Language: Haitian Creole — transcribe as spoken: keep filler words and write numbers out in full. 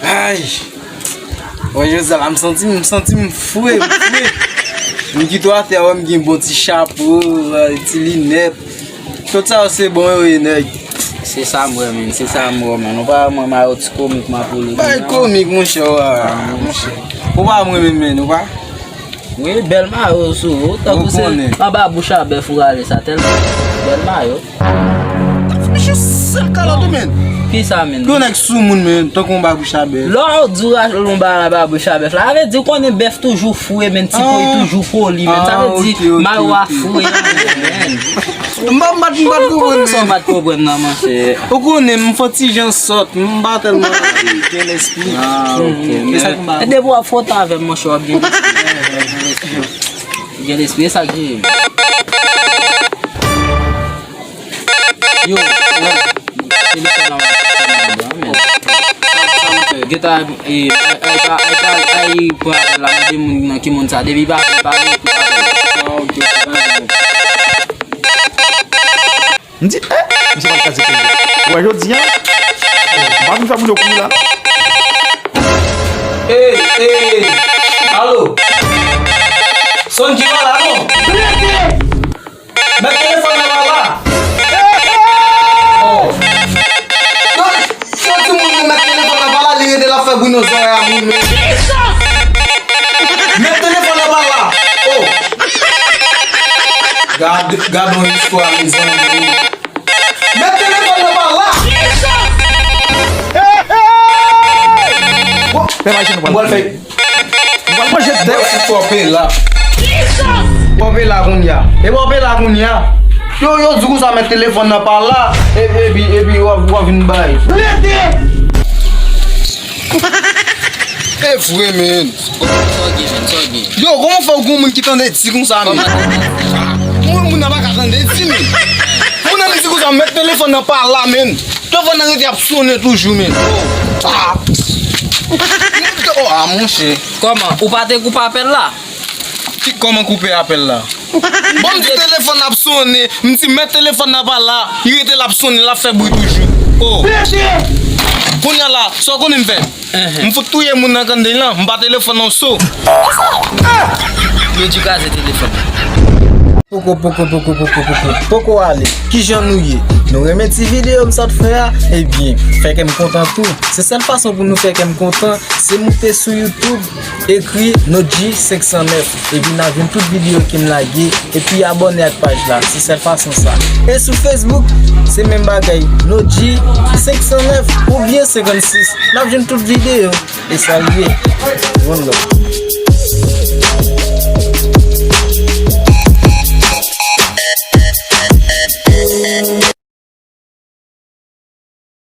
Ay! Wè, Jozal, m santi m, m santi m fre, m fre. M kite w atè, wè, m gen bon ti chapo, ti linèt. Tout sa yo se bon yo ye, nèg. Se sa m wè, menn, se sa m wè, menn. Ou pa wè mwen mayo ti komik m ap woule. Bay komik, monchè, wa, monchè. Ou pa mwen menm, menn, ou pa? Wi, bèl mayo sou ou. Tankou se anba bouch a bèf ou rale sa, tèlman bèl mayo. Misye sèl kalòt ou, menn. Kisa, menn? Yon nèg sou moun, menn, tankou yon babouch a bèf. Lè w di w rache yon ba babouch a bèf la, sa vle di w konnen bèf toujou fre, menn, ti po toujou poli, menn. Sa vle di mayo a fre, menn. M pa, m pa, m pa t konprann, menn. Sa w pa t konprann nan, monchè. Ou konnen, m fon ti jan sòt, m pa tèlman gen lespri. Ah, ok. Men depi w ap fwote avè m, monchè, w ap gen lespri. Gen lespri, e sa k ye. Yo, telefòn nan, gentan, e, ay, ay, pa, ay, pa, ay, pran apèl la, mande moun nan ki moun sa, depi pa vle pale, koupe apèl la. Ah, ok, ok, pa gen pwoblèm. M di, eh, misye pa t ka di kounye a. Ou wè jodi a, m pa vin fè moun yo kouri la. Ey, ey, alo. Sonji pa la non. Mèt telefòn nan pa la. Oh. Yo, yo di moun yo mèt telefòn nan pa la, li rete la fè bri nan zòrèy a moun, men. Mèt telefòn nan pa la. Oh. Gad, gad yon istwa, mezanmi. Mèt telefòn nan pa la. Bon, pèp ayisyen nou pral fè. Nou pral manje dèk. Pòpe la. Pòpe la kounye a. E pòpe la kounye a. Yo, yo di konsa mèt telefòn nan pa la. E, epi, epi, w ap, w ap vin bay. E vre, men. Sa w gen, men, sa w gen. Yo, kòman fè w gen moun ki tande di konsa, men? Moun, moun nan pa ka tande di, men. Moun nan di konsa, mèt telefòn nan pa la, men. Telefòn nan rete ap sonnen toujou, men. Ah. Oh, ah, monchè. Kòman? Ou pa te koupe apèl la? Ki, kòman koupe apèl la? Bon, m di telefòn ap sonnen, m di mèt telefòn nan pa la, li rete l ap sonnen, l ap fè bri toujou. Oh. Kounye a la, sa w konnen m fè? M fout touye moun nan kandèy lan, m ba telefòn nan so. Yo di kraze telefòn. Poko, poko, poko, poko, poko, poko ale. Kijan nou ye? Nou renmen ti videyo m sot fè a? Ebyen, fè kè m kontan tou. Se sèl fason pou nou fè kè m kontan, se moute sou YouTube, ekri Nodji senk san nèf, epi n a jwenn tout videyo ke m lage, epi abòne ak paj la, se sèl fason sa. E sou Facebook, se menm bagay, Nodji senk san nèf oubyen senkannsis, n ap jwenn tout videyo. E sa l ye. One love.